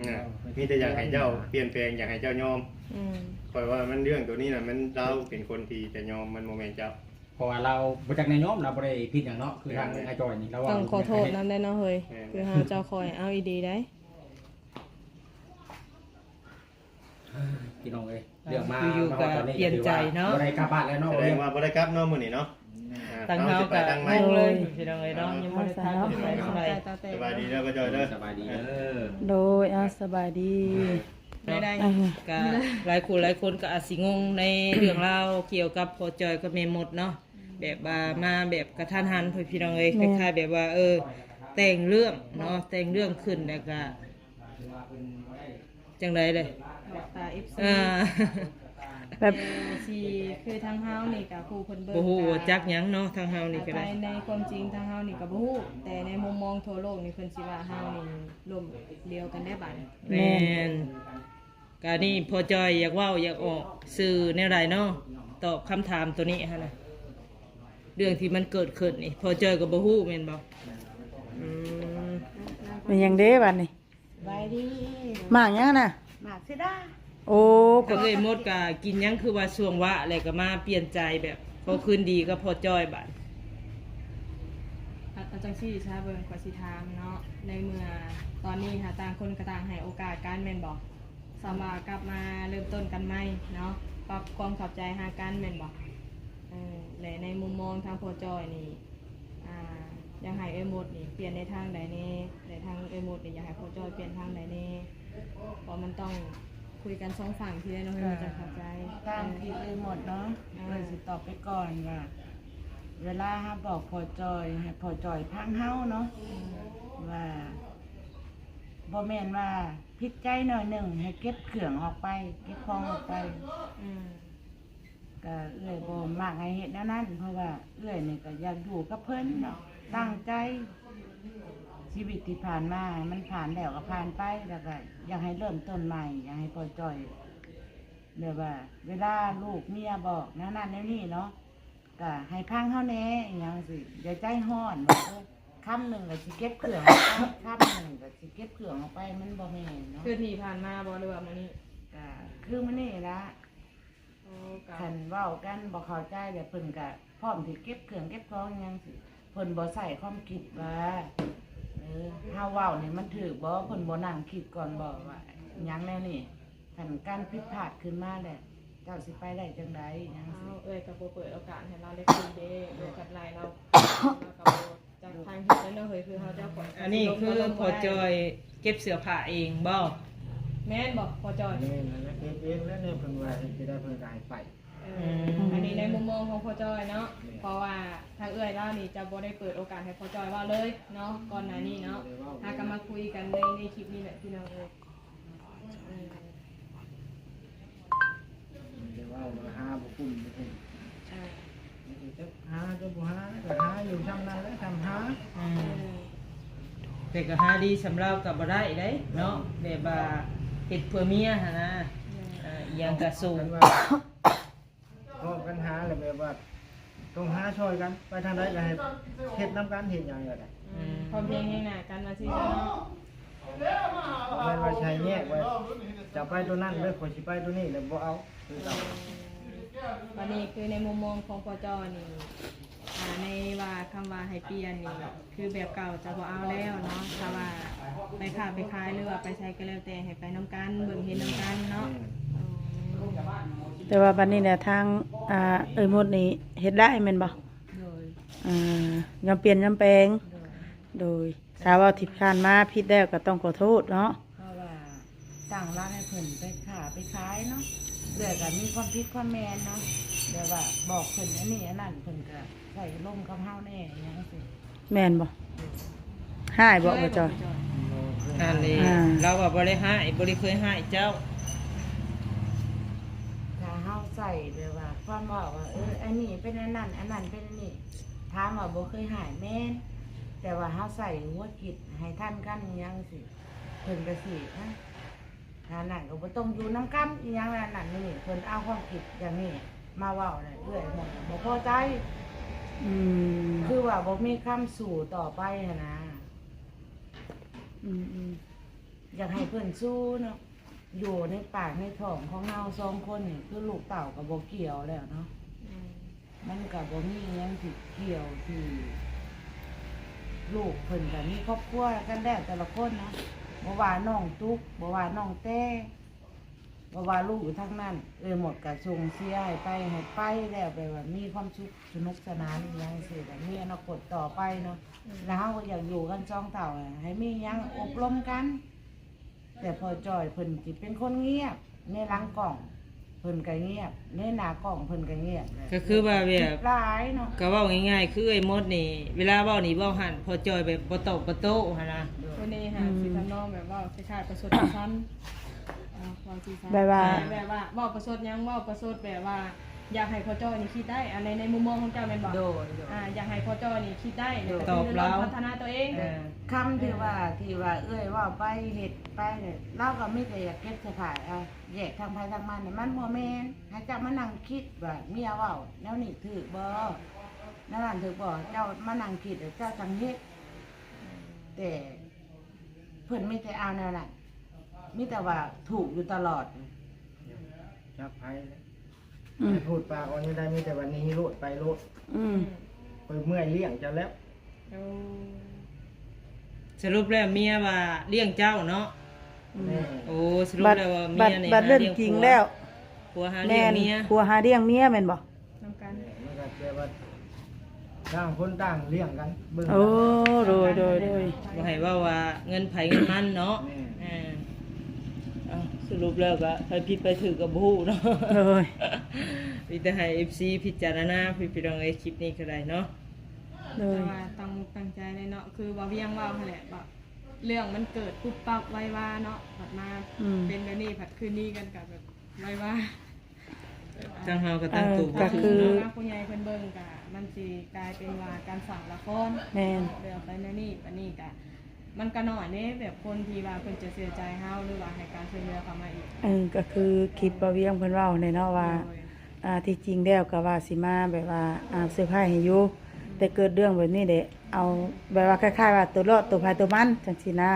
ນະ ມີແຕ່ຢາກໃຫ້ເຈົ້າປ່ຽນແປງ ຢາກໃຫ້ເຈົ້າຍອມ. ອືມ ຂ້ອຍວ່າມັນເລື່ອງໂຕນີ້ນະ ມັນ ລາວເປັນຄົນທີ່ຈະຍອມ ມັນບໍ່ແມ່ນເຈົ້າ. ເພາະວ່າລາວບໍ່ຈັກແນວຍອມ ລາວບໍ່ໄດ້ຜິດຫຍັງເນາະ. ຄືທາງ ແມ່ນໆ ອ້າຍຈ້ອຍນີ້ລາວເວົ້າ ຕ້ອງຂໍໂທດນຳແດ່ເນາະເຮີ້ຍ. ແມ່ນໆ ຄືເຮົາເຈົ້າຄອຍເອົາອີ່ດີໄດ໋. ພີ່ນ້ອງເອີຍ ເລື່ອງມາ ຢູ່ໆ ມາຮອດຕອນນີ້ ກໍປ່ຽນໃຈເນາະ ກໍຖືວ່າບໍ່ໄດ້ກັບບ້ານແລ້ວເນາະ. ສະແດງວ່າບໍ່ໄດ້ກັບເນາະມື້ນີ້ເນາະ. ອ່າ ທາງເຮົາກໍງົງເລີຍ ພີ່ນ້ອງເອີຍເນາະ. ຍັງບໍ່ໄດ້ພາກັນໄປທາງໃດ. ສະບາຍດີເດີ ພໍ່ຈ້ອຍເດີ. ສະບາຍດີເດີ. ໂດຍ ເອົາ ສະບາຍດີ. ໄດ້ໆ ອ່າ ກໍຫຼາຍຄົນ ຫຼາຍຄົນກໍອາດຊິງົງໃນເລື່ອງລາວກ່ຽວກັບພໍ່ຈ້ອຍກັບແມ່ມົດເນາະ. ແບບວ່າມາແບບກະທັນຫັນ ພີ່ນ້ອງເອີຍ. ແມ່ນ ຄ້າຍໆ ແບບວ່າ ເອີ ແຕ່ງເລື່ອງເນາະ ແຕ່ງເລື່ອງຂຶ້ນ ແລ້ວກະ ຈັ່ງໃດເດ້ ບອກຕາເອັຟຊີ ອ່າ ແບບ ເອີ ຊິຄືທາງເຮົານີ້ກະຜູ້ເພິ່ນເບິ່ງ ບໍ່ຮູ້ວ່າຈັກຫຍັງເນາະ. ທາງເຮົານີ້ກໍໄດ້ ໃນຄວາມຈິງທາງເຮົານີ້ກໍບໍ່ຮູ້ ແຕ່ໃນມຸມມອງທົ່ວໂລກນີ້ເພິ່ນຊິວ່າເຮົານີ້ລົ້ມຫຼຽວກັນໄດ້ບາດນີ້. ແມ່ນ ແມ່ນ ກະນີ້ພໍ່ຈ້ອຍຢາກເວົ້າຢາກອອກສື່ແນວໃດເນາະ? ຕອບຄຳຖາມໂຕນີ້ຫັ້ນນະ ເລື່ອງທີ່ມັນເກີດຂຶ້ນນີ້ ພໍ່ຈ້ອຍກໍບໍ່ຮູ້ແມ່ນບໍ່? ອືມ ແມ່ນຫຍັງເດ້ບາດນີ້? ສະບາຍດີ. ໝາກຫຍັງນະ? ໝາກເຊດາ. ໂອ້ ທາງເອື້ອຍມົດກະກິນຫຍັງ ຄືວ່າຊ່ວງວະ ແລ້ວກໍມາປ່ຽນໃຈແບບຂໍຄືນດີກັບພໍ່ຈ້ອຍບາດ? ເອົາຈັ່ງຊີ້ຊະເບິ່ງ ຂ້ອຍຊິຖາມເນາະ ໃນເມື່ອຕອນນີ້ຫາຕ່າງຄົນກໍຕ່າງໃຫ້ໂອກາດກັນແມ່ນບໍ່? ສຳວ່າກັບມາເລີ່ມຕົ້ນກັນໃໝ່ເນາະ ປັບຄວາມເຂົ້າໃຈຫາກັນແມ່ນບໍ່? ເອີ ແລະໃນມຸມມອງທາງພໍ່ຈ້ອຍນີ້ ອ່າ ຢາກໃຫ້ເອື້ອຍມົດນີ້ປ່ຽນໃນທາງໃດແດ່? ແລະທາງເອື້ອຍມົດນີ້ຢາກໃຫ້ພໍ່ຈ້ອຍປ່ຽນທາງໃດແດ່? ເພາະມັນຕ້ອງຄຸຍກັນສອງຝັ່ງທີ່ໄດ້ເນາະ ເພື່ອມັນຈະເຂົ້າໃຈ. ຕາມທີ່ເອື້ອຍມົດເນາະ ອ່າ ເອື້ອຍຊິຕອບໄປກ່ອນວ່າ ເວລາເຮົາບອກພໍ່ຈ້ອຍ ໃຫ້ພໍ່ຈ້ອຍຟັງເຮົາເນາະ ອືມ ວ່າ ບໍ່ແມ່ນວ່າຜິດໃຈໜ້ອຍໜຶ່ງ ໃຫ້ເກັບເຄື່ອງອອກໄປ ເກັບຂອງອອກໄປ. ອືມ ກະເອື້ອຍບໍ່ມັກໃຫ້ເຮັດແນວນັ້ນ ເພາະວ່າເອື້ອຍນີ້ກະຢາກຢູ່ກັບເພິ່ນເນາະ ຕັ້ງໃຈ. ຊີວິດທີ່ຜ່ານມາມັນຜ່ານແລ້ວກໍຜ່ານໄປ ແລ້ວກໍຢາກໃຫ້ເລີ່ມຕົ້ນໃໝ່ ຢາກໃຫ້ພໍ່ຈ້ອຍ ແບບວ່າເວລາລູກເມຍບອກແນວນັ້ນແນວນີ້ເນາະ ກະໃຫ້ຟັງເຮົາແດ່ ອີ່ຫຍັງຊີ້ ຢ່າໃຈຮ້ອນວ່າ ໂອ້ ຄຳໜຶ່ງກໍຊິເກັບເຄື່ອງອອກໄປ ຄຳໜຶ່ງກໍຊິເກັບເຄື່ອງອອກໄປ ມັນບໍ່ແມ່ນເນາະ. ຄືທີ່ຜ່ານມາບໍ່ ຫຼືວ່າມື້ນີ້? ກະຄືມື້ນີ້ລະ. ໂອ້ ກະ ຄັນເວົ້າກັນບໍ່ເຂົ້າໃຈແລ້ວ ເພິ່ນກະພ້ອມທີ່ເກັບເຄື່ອງເກັບຂອງຫຍັງຊີ້ ເພິ່ນບໍ່ໃຊ້ຄວາມຄິດວ່າ ເອີ ເຮົາເວົ້ານີ້ມັນຖືກບໍ່ ເພິ່ນບໍ່ນັ່ງຄິດກ່ອນບໍ່ວ່າຫຍັງແນວນີ້. ຄັນການຜິດພາດຂຶ້ນມາແລ້ວ ເຈົ້າຊິໄປໄດ້ຈັ່ງໃດຫຍັງຊີ້. ອ້າວ ເອື້ອຍກໍບໍ່ເປີດໂອກາດໃຫ້ລາວໄດ້ຄຸຍເດ້ ເອື້ອຍກັບລາຍລາວ ລາວກໍບໍ່ຈັກທາງເຮັດແລ້ວເນາະເຮີ້ຍ ຄືເຮົາເຈົ້າກໍ ອັນນີ້ຄືພໍ່ຈ້ອຍເກັບເສື້ອຜ້າເອງບໍ່? ແມ່ນບໍ່ພໍ່ຈ້ອຍ? ແມ່ນ ອັນນັ້ນເກັບເອງແລ້ວ ແນວເພິ່ນວ່າເຮັດໄດ້ ເພິ່ນກໍໃຫ້ໄປ. ເອີ ອືມ ອັນນີ້ໃນມຸມມອງຂອງພໍ່ຈ້ອຍເນາະ ແມ່ນ ເພາະວ່າທາງເອື້ອຍລາວນີ້ຈະບໍ່ໄດ້ເປີດໂອກາດໃຫ້ພໍ່ຈ້ອຍເວົ້າເລີຍເນາະ ກ່ອນໜ້ານີ້ເນາະ ຫາກໍມາຄຸຍກັນໃນ ໃນຄລິບນີ້ແຫຼະ ພີ່ນ້ອງເອີຍ. ເອີ ໄດ້ເວົ້າວ່າຫາບໍ່ກຸ້ມບໍ່ກຸ້ມ ເອີ ຈັກຫາຈັກບໍ່ຫາ ກໍຫາຢູ່ຊ່ຳນັ້ນແຫຼະ ຊ່ຳຫາ. ອືມ ເອີ ແຕ່ກໍຫາດີຊ່ຳລາວກໍບໍ່ໄດ້ເດ້ເນາະ ແບບວ່າເຮັດເພື່ອເມຍຫັ້ນນະ. ເອີ ອີ່ຫຍັງກໍສູ້ ເພາະບັນຫາແລ້ວແບບວ່າຕ້ອງຫາຊ່ອຍກັນ ໄປທາງໃດກໍໃຫ້ເຮັດນຳກັນ ເຮັດຫຍັງກໍໄດ້. ອືມ ພ້ອມພຽງແຮງໜ້າກັນວ່າຊີ້ເນາະ. ບໍ່ແມ່ນວ່າຊິໃຫ້ແຍກວ່າ ເຈົ້າໄປໂຕນັ້ນເດີ ຂ້ອຍຊິໄປໂຕນີ້ ແລ້ວບໍ່ເອົາຄືເກົ່າ. ບັດນີ້ຄືໃນມຸມມອງຂອງພໍ່ຈ້ອຍນີ້ ອ່າ ໃນວ່າຄຳວ່າໃຫ້ປ່ຽນນີ້ ຄືແບບເກົ່າຈະບໍ່ເອົາແລ້ວເນາະ ຖ້າວ່າໄປຄ້າໄປຂາຍ ຫຼືວ່າໄປໃສກໍແລ້ວແຕ່ ໃຫ້ໄປນຳກັນ ເບິ່ງເຫັນນຳກັນເນາະ. ແມ່ນ ແຕ່ວ່າບັດນີ້ນະ ທາງ ອ່າ ເອື້ອຍມົດນີ້ເຮັດໄດ້ແມ່ນບໍ່? ໂດຍ ອ່າ ຍອມປ່ຽນຍອມແປງ. ໂດຍ ໂດຍ ຖ້າເວົ້າທີ່ຜ່ານມາຜິດແລ້ວກໍຕ້ອງຂໍໂທດເນາະ. ເພາະວ່າຕັ້ງຫຼັກໃຫ້ເພິ່ນໄປຄ້າໄປຂາຍເນາະ ເອື້ອຍກໍມີຄວາມຜິດຄວາມແມ່ນເນາະ ແບບວ່າບອກເພິ່ນອັນນີ້ອັນນັ້ນ ເພິ່ນກໍໃຊ້ອາລົມກັບເຮົາແດ່ ອີ່ຫຍັງຊີ້. ແມ່ນບໍ່? ຮ້າຍບໍ່ ພໍ່ຈ້ອຍ? ອັນນີ້ ອ່າ ລາວວ່າບໍ່ໄດ້ຮ້າຍ ບໍ່ໄດ້ເຄີຍຮ້າຍເຈົ້າ. ເ ໃສ່ແບບວ່າຄວາມເວົ້າວ່າ ເອີ ອັນນີ້ເປັນອັນນັ້ນ ອັນນັ້ນເປັນອັນນີ້ ຖາມວ່າບໍ່ເຄີຍຮ້າຍ ແມ່ນ ແຕ່ວ່າເຮົາໃສ່ຫົວຄິດໃຫ້ທັນກັນອີ່ຫຍັງຊີ້ ເພິ່ນກໍຊິ ອະ ອັນນັ້ນກໍບໍ່ຕ້ອງຢູ່ນຳກັນອີ່ຫຍັງ ອັນນັ້ນນີ້ ເພິ່ນເອົາຄວາມຄິດຢ່າງນີ້ມາເວົ້ານະ ເອື້ອຍໝົດບໍ່ພໍໃຈ ອືມ ຄືວ່າບໍ່ມີຄຳສູ້ຕໍ່ໄປຫັ້ນນະ ອືມໆ ຢາກໃຫ້ເພິ່ນສູ້ເນາະ ຢູ່ໃນປາກໃນທ້ອງຂອງເຮົາສອງຄົນນີ້ ຄືລູກເຕົ້າກໍບໍ່ກ່ຽວແລ້ວເນາະ ອືມ ມັນກໍບໍ່ມີຫຍັງທີ່ກ່ຽວ ທີ່ລູກເພິ່ນກໍມີຄອບຄົວກັນແລ້ວແຕ່ລະຄົນເນາະ ບໍ່ວ່ານ້ອງຕຸກ ບໍ່ວ່ານ້ອງແຕ ບໍ່ວ່າລູກຢູ່ທາງນັ້ນ ເອື້ອຍໝົດກໍສົ່ງເສຍໃຫ້ໄປ ໃຫ້ໄປແລ້ວ ແບບວ່າມີຄວາມສຸກ ສະໜຸກສະໜານອີ່ຫຍັງຊີ້ ແບບມີອະນາຄົດຕໍ່ໄປເນາະ ອືມ ແລ້ວເຮົາກໍຢາກຢູ່ກັນສອງເຖົ້າ ໃຫ້ມີຫຍັງອົບລົມກັນ ແຕ່ພໍ່ຈ້ອຍເພິ່ນຊິເປັນຄົນງຽບ ໃນຫຼັງກ້ອງເພິ່ນກໍງຽບ ໃນໜ້າກ້ອງເພິ່ນກໍງຽບ ກໍຄືວ່າແບບ ຫຼາຍເນາະ ກໍເວົ້າງ່າຍໆ ຄືເອື້ອຍມົດນີ້ ເວລາເວົ້ານີ້ເວົ້າຫັ້ນ ພໍ່ຈ້ອຍແບບບໍ່ຕອບບໍ່ໂຕ້ຫັ້ນນະ ໂດຍ ຜູ້ນີ້ຫາ ອືມ ຊິທຳນອງແບບເວົ້າຄ້າຍໆປະຊົດປະຊັນ ເວົ້າຊື່ໆ ແບບວ່າ ອ່າ ແບບວ່າເວົ້າປະຊົດຫຍັງ ເວົ້າປະຊົດແບບວ່າ ຢາກໃຫ້ພໍ່ຈ້ອຍນີ້ຄິດໄດ້ ອັນໃນ ໃນມຸມມອງຂອງເຈົ້າແມ່ນບໍ່? ໂດຍ ໂດຍ ອ່າ ຢາກໃຫ້ພໍ່ຈ້ອຍນີ້ຄິດໄດ້ ໂດຍ ແລ້ວກໍ ຕອບລາວ ຄືເລື່ອງພັດທະນາຕົວເອງ ເອີ ຄຳທີ່ວ່າ ເອີ ທີ່ວ່າເອື້ອຍເວົ້າໄປເຮັດໄປນີ້ ລາວກໍມີແຕ່ຢາກເກັບສະພາຍ ເອົາແຍກທາງໃຜທາງມັນ ມັນບໍ່ແມ່ນ ໃຫ້ເຈົ້າມານັ່ງຄິດວ່າເມຍເວົ້າແນວນີ້ຖືກບໍ່ ແນວນັ້ນຖືກບໍ່ ເຈົ້າມານັ່ງຄິດແລ້ວເຈົ້າຈັ່ງເຮັດ ແຕ່ເພິ່ນມີແຕ່ເອົາແນວນັ້ນ ມີແຕ່ວ່າຖືກຢູ່ຕະຫຼອດ ຈັກໃຜແຫຼະ ອືມ ໃຫ້ພູດປາກອອກນີ້ໄດ້ ມີແຕ່ວ່າໜີໂລດ ໄປໂລດ ອືມ ຂ້ອຍເມື່ອຍລ້ຽງເຈົ້າແລ້ວ ໂອ້ ສະຫຼຸບແລ້ວເມຍວ່າລ້ຽງເຈົ້າເນາະ ອືມ ແມ່ນ ໂອ້ ສະຫຼຸບແລ້ວວ່າເມຍນີ້ ບັດ ບັດເລື່ອງຈິງແລ້ວ ຜົວຫາລ້ຽງເມຍ ແມ່ນ ຜົວຫາລ້ຽງເມຍແມ່ນບໍ່? ນຳກັນ ແມ່ນ ມັນກໍແປວ່າຕ່າງຄົນຕ່າງລ້ຽງກັນ ເບິ່ງ ໂອ້ ໂດຍ ໂດຍ ໂດຍ ບໍ່ໃຫ້ເວົ້າວ່າເງິນໃຜເງິນມັນເນາະ ແມ່ນ ເອີ ເອົ້າ ສະຫຼຸບແລ້ວກໍໃຜຜິດໃຜຖືກກໍບໍ່ຮູ້ເນາະ ໂດຍ ມີແຕ່ໃຫ້ເອັຟຊີພິຈາລະນາ ພີ່ນ້ອງເອີຍ ຄລິບນີ້ກໍໄດ້ເນາະ ໂດຍ ແຕ່ວ່າຕັ້ງມຸກຕັ້ງໃຈເລີຍເນາະ ຄືບໍ່ວຽງເວົ້າຫັ້ນແຫຼະ ແບບເລື່ອງມັນເກີດປຸບປັບໄວວາເນາະ ບັດມາ ອືມ ເປັນແບບນີ້ ພັດຄືນດີກັນກໍແບບໄວວາ ທາງເຮົາກໍຕັ້ງໂຕ ເອີ ບໍ່ຖືກເນາະ ກໍຄືຜູ້ຫຼັກຜູ້ໃຫຍ່ເພິ່ນເບິ່ງກໍມັນຊິກາຍເປັນວ່າການສ້າງລະຄອນ ແມ່ນ ແລ້ວໄປແນວນີ້ ບັດນີ້ກໍມັນກໍໜ້ອຍເດ້ ແບບຄົນທີ່ວ່າເພິ່ນຈະເຊື່ອໃຈເຮົາ ຫຼືວ່າໃຫ້ການຊ່ວຍເຫຼືອເຂົ້າມາອີກ ເອີ ກໍຄືຄລິບບ່າວວຽງເພິ່ນເວົ້າແຫຼະເນາະວ່າ ໂດຍ ອ່າ ທີ່ຈິງແລ້ວກໍວ່າຊິມາແບບວ່າ ອ່າ ເຊີໄພຣສ໌ໃຫ້ຢູ່ ອືມ ແຕ່ເກີດເລື່ອງແບບນີ້ເດ້ ເອົາແບບວ່າຄ້າຍໆວ່າຕົວລອດຕົວໃຜຕົວມັນຈັ່ງຊີ້ນະ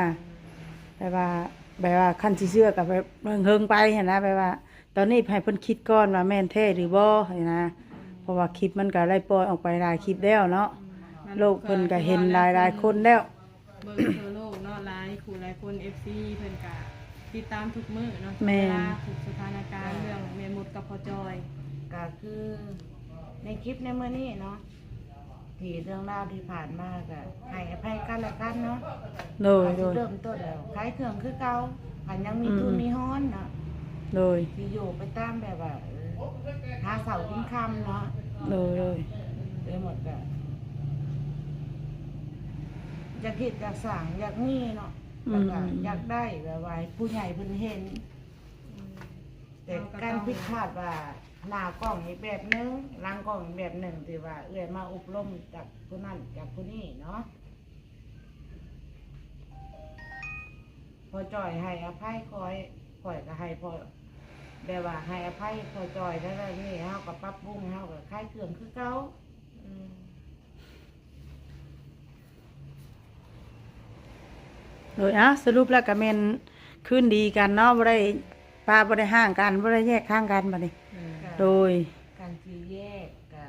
ແບບວ່າ ແບບວ່າຄັນຊິເຊື່ອກໍແບບເຫິງໆໄປຫັ້ນນະ ແບບວ່າ ຕອນນີ້ໃຫ້ເພິ່ນຄິດກ່ອນວ່າແມ່ນແທ້ຫຼືບໍ່ຫັ້ນນະ ເພາະວ່າຄລິບມັນກໍໄດ້ປ່ອຍອອກໄປຫຼາຍຄລິບແລ້ວເນາະ ອືມ ໂລກເພິ່ນກໍເຫັນຫຼາຍໆຄົນແລ້ວ ເບິ່ງທົ່ວໂລກເນາະ ຫຼາຍຄູ່ຫຼາຍຄົນ ເອັຟຊີ ເພິ່ນກໍຕິດຕາມທຸກມື້ເນາະ ແມ່ນ ທຸກເວລາ ທຸກສະຖານະການ ເລື່ອງແມ່ມົດກັບພໍ່ຈ່ອຍ ກໍຄືໃນຄລິບໃນມື້ນີ້ເນາະ ທີ່ເລື່ອງລາວທີ່ຜ່ານມາກໍໃຫ້ອະໄພກັນແລະກັນເນາະ ໂດຍ ກໍຊິເລີ່ມຕົ້ນແລ້ວ ຂາຍເຄື່ອງຄືເກົ່າ ຄັນຍັງມີ ອືມ ທຶນມີຮອນເນາະ ໂດຍ ຊິຢູ່ໄປຕາມແບບວ່າ ເອີ ຫາເຊົ້າກິນຄ່ຳເນາະ ໂດຍ ໂດຍ ໄດ້ໝົດກໍຢາກເຮັດຢາກສ້າງຢາກມີເນາະ ອືມ ແລ້ວກໍຢາກໄດ້ແບບວ່າໃຫ້ຜູ້ໃຫຍ່ເພິ່ນເຫັນ ອືມ ແຕ່ການຜິດພາດວ່າ ໜ້າກ້ອງອີກແບບໜຶ່ງ ຫຼັງກ້ອງອີກແບບໜຶ່ງ ທີ່ວ່າເອື້ອຍມາອົບຮົມຈາກຜູ້ນັ້ນຈາກຜູ້ນີ້ເນາະ ພໍ່ຈ່ອຍໃຫ້ອະໄພຂ້ອຍ ຂ້ອຍກໍໃຫ້ພໍ່ ແບບວ່າໃຫ້ອະໄພພໍ່ຈ່ອຍ ແລ້ວນີ້ເຮົາກໍປັບປຸງ ເຮົາກໍຂາຍເຄື່ອງຄືເກົ່າ ອືມ ໂດຍ ເອົ້າ ສະຫຼຸບແລ້ວກໍແມ່ນຄືນດີກັນເນາະ ບໍ່ໄດ້ປະ ບໍ່ໄດ້ຮ້າງກັນ ບໍ່ໄດ້ແຍກທາງກັນບັດນີ້ ເອີ ໂດຍ ຄັນຊິແຍກກໍ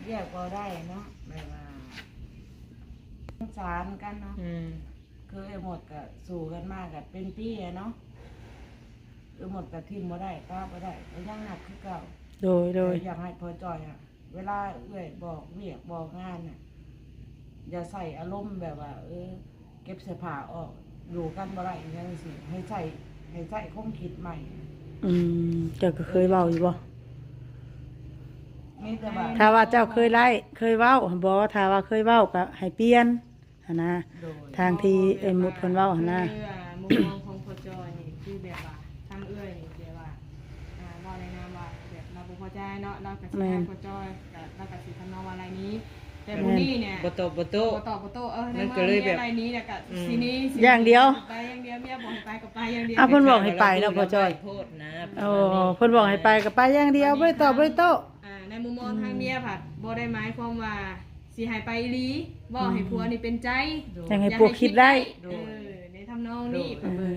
ແຍກບໍ່ໄດ້ເນາະ ແບບວ່າສົງສານກັນເນາະ ອືມ ຄືເອື້ອຍມົດກໍສູ້ກັນມາກໍເປັນປີແລ້ວເນາະ ເອື້ອຍມົດກໍຖິ້ມບໍ່ໄດ້ ປະບໍ່ໄດ້ ກໍຍັງຮັກຄືເກົ່າ ໂດຍ ໂດຍ ແຕ່ຢາກໃຫ້ພໍ່ຈ່ອຍອະ ເວລາເອື້ອຍບອກວຽກບອກງານນະ ຢ່າໃຊ້ອາລົມແບບວ່າ ເອີ ເກັບເສື້ອຜ້າອອກ ຢູ່ກັນບໍ່ໄດ້ ອີ່ຫຍັງຈັ່ງຊີ້ ໃຫ້ໃຊ້ ໃຫ້ໃຊ້ຄວາມຄິດໃໝ່ ອືມ ເຈົ້າກໍເຄີຍເວົ້າຢູ່ບໍ່? ມີແຕ່ວ່າ ຖ້າວ່າເຈົ້າເຄີຍໄດ້ ເຄີຍເວົ້າ ບໍ່ ຖ້າວ່າເຄີຍເວົ້າກໍໃຫ້ປ່ຽນ ຫັ້ນນະ ໂດຍ ທາງທີ່ເອື້ອຍມຸດເພິ່ນເວົ້າຫັ້ນນະ ຄື ອ່າ ມຸມມອງຂອງພໍ່ຈ່ອຍນີ້ ຄືແບບວ່າ ທາງເອື້ອຍນີ້ແບບວ່າ ໄດ້ເນາະ ລາວກໍຊິ ແມ່ນ ຮັກພໍ່ຈ້ອຍ ກໍລາວກໍຊິທຳນອງວ່າໄລນີ້ ແຕ່ຜູ້ນີ້ນີ້ ບໍ່ຕອບບໍ່ໂຕ້ ບໍ່ຕອບບໍ່ໂຕ້ ເອີ ມັນກໍເລີຍແບບ ໄລນີ້ແລ້ວກໍ ອືມ ຊິໜີ ຊິ ຢ່າງດຽວ ໄປຢ່າງດຽວ ເມຍບອກໃຫ້ໄປກໍໄປຢ່າງດຽວ ອາ ເພິ່ນບອກໃຫ້ໄປເນາະພໍ່ຈ້ອຍ ໂພດນະ ໂອ້ ເພິ່ນບອກໃຫ້ໄປກໍໄປຢ່າງດຽວ ບໍ່ໄດ້ຕອບບໍ່ໄດ້ໂຕ້ ອາ ໃນມຸມມອງທາງເມຍພັດ ອືມ ບໍ່ໄດ້ໝາຍຄວາມວ່າຊິໃຫ້ໄປອີ່ຫຼີ ເວົ້າໃຫ້ ອືມ ຜົວນີ້ເປັນໃຈ ໂດຍ ຢາກໃຫ້ຜົວຄິດໄດ້ ເອີ ໃນທຳນອງນີ້ ໂດຍ ເອີ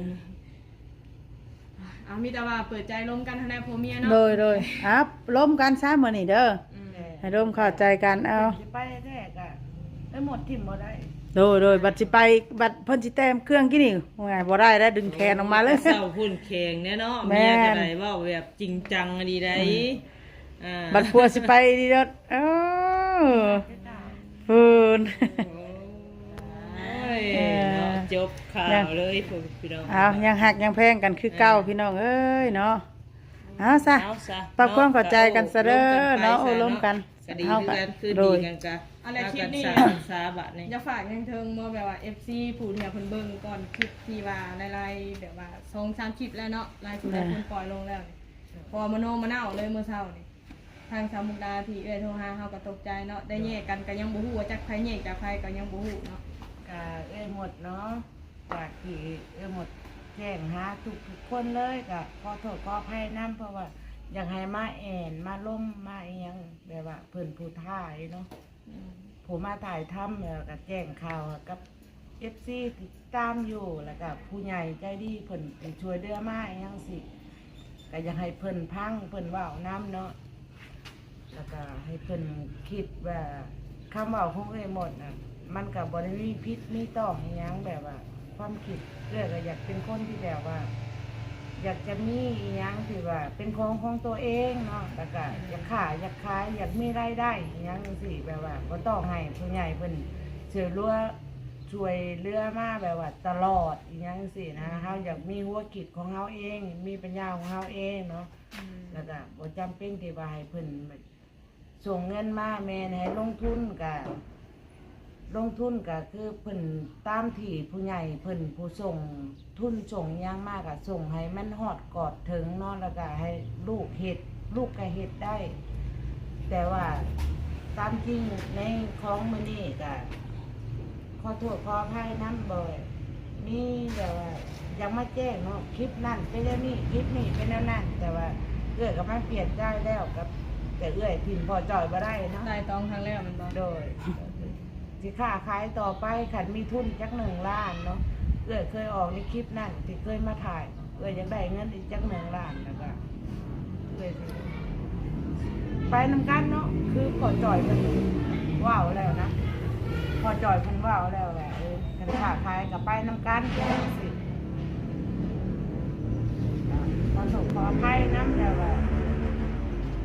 ເອົາ ມີແຕ່ວ່າເປີດໃຈລົມກັນຫັ້ນແຫຼະຜົວເມຍເນາະ ໂດຍ ໂດຍ ອ່າ ລົມກັນຊະມື້ນີ້ເດີ ອືມ ໃຫ້ລົມເຂົ້າໃຈກັນ ເອົາ ຊິໄປແທ້ກະ ໄປໝົດຖິ້ມບໍ່ໄດ້ ໂດຍ ໂດຍ ບັດຊິໄປ ບັດເພິ່ນຊິແຕ່ງເຄື່ອງກິນນີ້ ໂອ້ຍ ບໍ່ໄດ້ແລ້ວ ດຶງແຂນອອກມາເລີຍ ເຊົາພຸ້ນແຂງແດ່ເນາະ ແມ່ນ ເມຍກໍໄດ້ເວົ້າແບບຈິງຈັງອີ່ຫຼີໃດ ອືມ ອ່າ ບັດຜົວຊິໄປນີ້ເນາະ ເອີ ເອີ ພຸ້ນ ໂອ້ຍ ເນາະ ຈົບຂ່າວເລີຍ ພີ່ນ້ອງ ອ້າວ ຍັງຮັກຍັງແພງກັນຄືເກົ່າ ເອີ ພີ່ນ້ອງເອີຍເນາະ ເອົາຊະ ເອົາຊະ ປັບຄວາມເຂົ້າໃຈກັນຊະເດີເນາະ ໂອ້ ລົມກັນ ກໍດີຄືກັນ ຄືດີກັນກະ ອັນແລກຄລິບນີ້ ຮັກກັນສາ ສາບາດນີ້ ຢາກຝາກຫຍັງເຖິງບໍ່ ແບບວ່າ ເອັຟຊີ ຜູ້ທີ່ເພິ່ນເບິ່ງກ່ອນຄລິບທີ່ວ່າໄລ່ໆ ແບບວ່າ ສອງສາມ ຄລິບແລ້ວເນາະ ຫຼາຍຜູ້ຫຼາຍຄົນປ່ອຍລົງແລ້ວນີ້ ເພາະວ່າມະໂນມະນາວເລີຍມື້ເຊົ້ານີ້ ທາງສາວມຸກດາທີ່ເອື້ອຍໂທຫາເຮົາກໍຕົກໃຈເນາະ ໄດ້ແຍກກັນກໍຍັງບໍ່ຮູ້ວ່າຈັກໃຜແຍກຈາກໃຜກໍຍັງບໍ່ຮູ້ເນາະ ກະເອື້ອຍໝົດເນາະ ຈາກທີ່ເອື້ອຍໝົດແຈ້ງຫາທຸກໆຄົນເລີຍ ກະຂໍໂທດຂໍອະໄພນຳ ເພາະວ່າຢາກໃຫ້ມາແອ່ນ ມາລົມ ມາອີ່ຫຍັງ ແບບວ່າເພິ່ນຜູ້ຖ່າຍເນາະ ອືມ ຜູ້ມາຖ່າຍທຳ ແລ້ວກໍແຈ້ງຂ່າວໃຫ້ກັບ ເອັຟຊີ ຕິດຕາມຢູ່ ແລ້ວກໍຜູ້ໃຫຍ່ໃຈດີເພິ່ນທີ່ຊ່ວຍເຫຼືອມາອີ່ຫຍັງຊີ້ ກໍຢາກໃຫ້ເພິ່ນຟັງ ເພິ່ນເວົ້ານຳເນາະ ແລ້ວກໍໃຫ້ເພິ່ນຄິດວ່າ ຄຳເວົ້າຂອງເອື້ອຍໝົດນະ ມັນກໍບໍ່ໄດ້ມີຜິດມີຕ້ອງອີ່ຫຍັງ ແບບວ່າ ຄວາມຄິດເອື້ອຍກໍຢາກເປັນຄົນທີ່ແບບວ່າ ຢາກຈະມີອີ່ຫຍັງທີ່ວ່າເປັນຂອງຂອງຕົວເອງເນາະ ແລ້ວກໍ ອືມ ຢາກຄ້າຢາກຂາຍ ຢາກມີລາຍໄດ້ອີ່ຫຍັງຈັ່ງຊີ້ ແບບວ່າບໍ່ຕ້ອງໃຫ້ຜູ້ໃຫຍ່ເພິ່ນຊ່ວຍເຫຼືອ ຊ່ວຍເຫຼືອມາແບບວ່າຕະຫຼອດອີ່ຫຍັງຈັ່ງຊີ້ນະ ອືມ ເຮົາຢາກມີຫົວຄິດຂອງເຮົາເອງ ມີປັນຍາຂອງເຮົາເອງເນາະ ອືມ ແລ້ວກໍບໍ່ຈຳເປັນທີ່ວ່າໃຫ້ເພິ່ນ ສົ່ງເງິນມາ ແມ່ນໃຫ້ລົງທຶນກະ ລົງທຶນກະຄືເພິ່ນຕາມທີ່ຜູ້ໃຫຍ່ເພິ່ນຜູ້ສົ່ງທຶນສົ່ງຫຍັງມາ ກະສົ່ງໃຫ້ມັນຮອດກອດເຖິງເນາະ ແລ້ວກະໃຫ້ລູກເຮັດ ລູກກະເຮັດໄດ້ ແຕ່ວ່າຕາມຈິງໃນຂອງມື້ນີ້ກະ ຂໍໂທດຂໍອະໄພນຳ ບໍ່ມີແບບວ່າຢາກມາແຈ້ງເນາະ ຄລິບນັ້ນເປັນແນວນີ້ ຄລິບນີ້ເປັນແນວນັ້ນ ແຕ່ວ່າເອື້ອຍກໍມາປ່ຽນໃຈແລ້ວ ກໍ ແຕ່ເອື້ອຍຖິ້ມພໍ່ຈ້ອຍບໍ່ໄດ້ເນາະ ໄຕ່ຕອງຄັ້ງແລ້ວແມ່ນບໍ່? ໂດຍ ຊິຄ້າຂາຍຕໍ່ໄປ ຄັນມີທຶນຈັກໜຶ່ງລ້ານເນາະ ເອື້ອຍເຄີຍອອກໃນຄລິບນັ້ນທີ່ເຄີຍມາຖ່າຍ ເອື້ອຍຢາກໄດ້ເງິນອີກຈັກໜຶ່ງລ້ານ ແລ້ວກໍເອື້ອຍຊິໄປນຳກັນເນາະ ຄືພໍ່ຈ້ອຍເພິ່ນເວົ້າແລ້ວນະ ພໍ່ຈ້ອຍເພິ່ນເວົ້າແລ້ວແຫຼະ ເອີ ຄັນຄ້າຂາຍກໍໄປນຳກັນຈັ່ງຊີ້ ຂໍໂທດຂໍອະໄພນຳແລ້ວວ່າ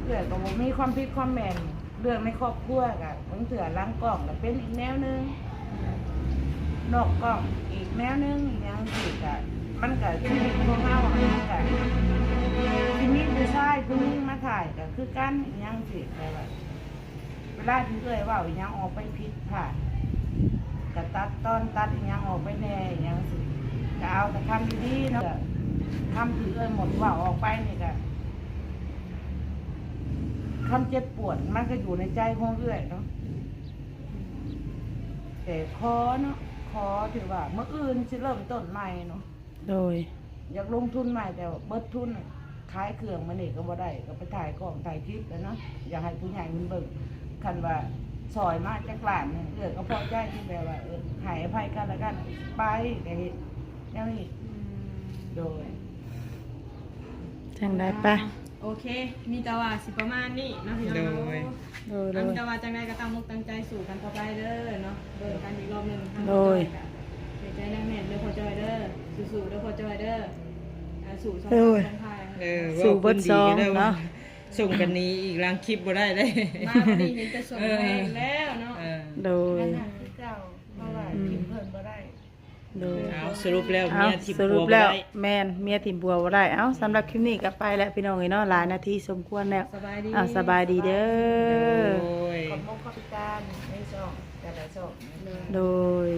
ເອື້ອຍກໍບໍ່ມີຄວາມຜິດຄວາມແມ່ນ ເລື່ອງໃນຄອບຄົວກະ ບາງເທື່ອຫຼັງກ້ອງກະເປັນອີກແນວໜຶ່ງ ນອກກ້ອງອີກແນວໜຶ່ງ ອີ່ຫຍັງຊີ້ກະ ມັນກະຊີວິດຂອງເຮົາ ມັນກະຊິມີຜູ້ຊາຍຜູ້ຍິງມາຖ່າຍກະຄືກັນ ອີ່ຫຍັງຊີ້ ແຕ່ວ່າເວລາທີ່ເອື້ອຍເວົ້າອີ່ຫຍັງອອກໄປຜິດພາດ ກະຕັດຕອນ ຕັດອີ່ຫຍັງອອກໄປແດ່ ອີ່ຫຍັງຊີ້ ກະເອົາແຕ່ຄຳດີໆເນາະ ຄຳທີ່ເອື້ອຍໝົດເວົ້າອອກໄປນີ້ກະ ຄຳເຈັບປວດມັນກໍຢູ່ໃນໃຈຂອງເອື້ອຍເນາະ ແຕ່ຂໍເນາະ ຂໍທີ່ວ່າມື້ອື່ນຊິເລີ່ມຕົ້ນໃໝ່ເນາະ ໂດຍ ຢາກລົງທຶນໃໝ່ ແຕ່ວ່າເບິດທຶນ ຂາຍເຄື່ອງມື້ນີ້ກໍບໍ່ໄດ້ ກໍໄປຖ່າຍກ້ອງຖ່າຍຄລິບແລ້ວເນາະ ຢາກໃຫ້ຜູ້ໃຫຍ່ເພິ່ນເບິ່ງ ຄັນວ່າຊ່ອຍມາຈັກລ້ານໜຶ່ງ ເອື້ອຍກໍພໍໃຈ ທີ່ແບບວ່າ ເອີ ໃຫ້ອະໄພກັນແລະກັນ ໄປກໍເຮັດແນວນີ້ ອືມ ໂດຍ ຈັ່ງໃດປະ ອ່າ ໂອເຄ ມີແຕ່ວ່າຊິປະມານນີ້ເນາະພີ່ນ້ອງ ໂດຍ ໂດຍ ເອົາ ມີແຕ່ວ່າຈັ່ງໃດກໍຕັ້ງອົກຕັ້ງໃຈສູ້ກັນຕໍ່ໄປເດີເນາະ ເບິ່ງກັນອີກລອບໜຶ່ງ ໂດຍ ເປັນໃຈໜັກແໜ້ນເດີພໍ່ຈ້ອຍເດີ ສູ້ໆເດີພໍ່ຈ້ອຍເດີ ອ່າ ສູ້ສອງ ໂດຍ ສອງພາຍ ເອີ ສູ້ເບິດສອງເນາະ ສົ່ງກັນໜີອີກຫຼັງຄລິບບໍ່ໄດ້ເດ້ ມາມື້ນີ້ເຫັນແຕ່ສົ່ງແຮງແລ້ວເນາະ ເອີ ໂດຍ ອັນນັ້ນຄືເກົ່າ ເພາະວ່າ ອືມ ຖິ້ມເພິ່ນບໍ່ໄດ້ ໂດຍ ເອົາ ສະຫຼຸບແລ້ວ ເອົາ ເມຍຖິ້ມຜົວບໍ່ໄດ້ ສະຫຼຸບແລ້ວ ແມ່ນ ເມຍຖິ້ມຜົວບໍ່ໄດ້ ເອົາ ສຳລັບຄລິບນີ້ກໍໄປແລ້ວພີ່ນ້ອງເອີຍເນາະ ຫຼາຍນາທີສົມຄວນແລ້ວ ສະບາຍດີ ເອົາ ສະບາຍດີເດີ ໂດຍ ຂອບມຸກຂອບໃຈໃນຊ່ອງ ແຕ່ລະຊ່ອງ ໂດຍ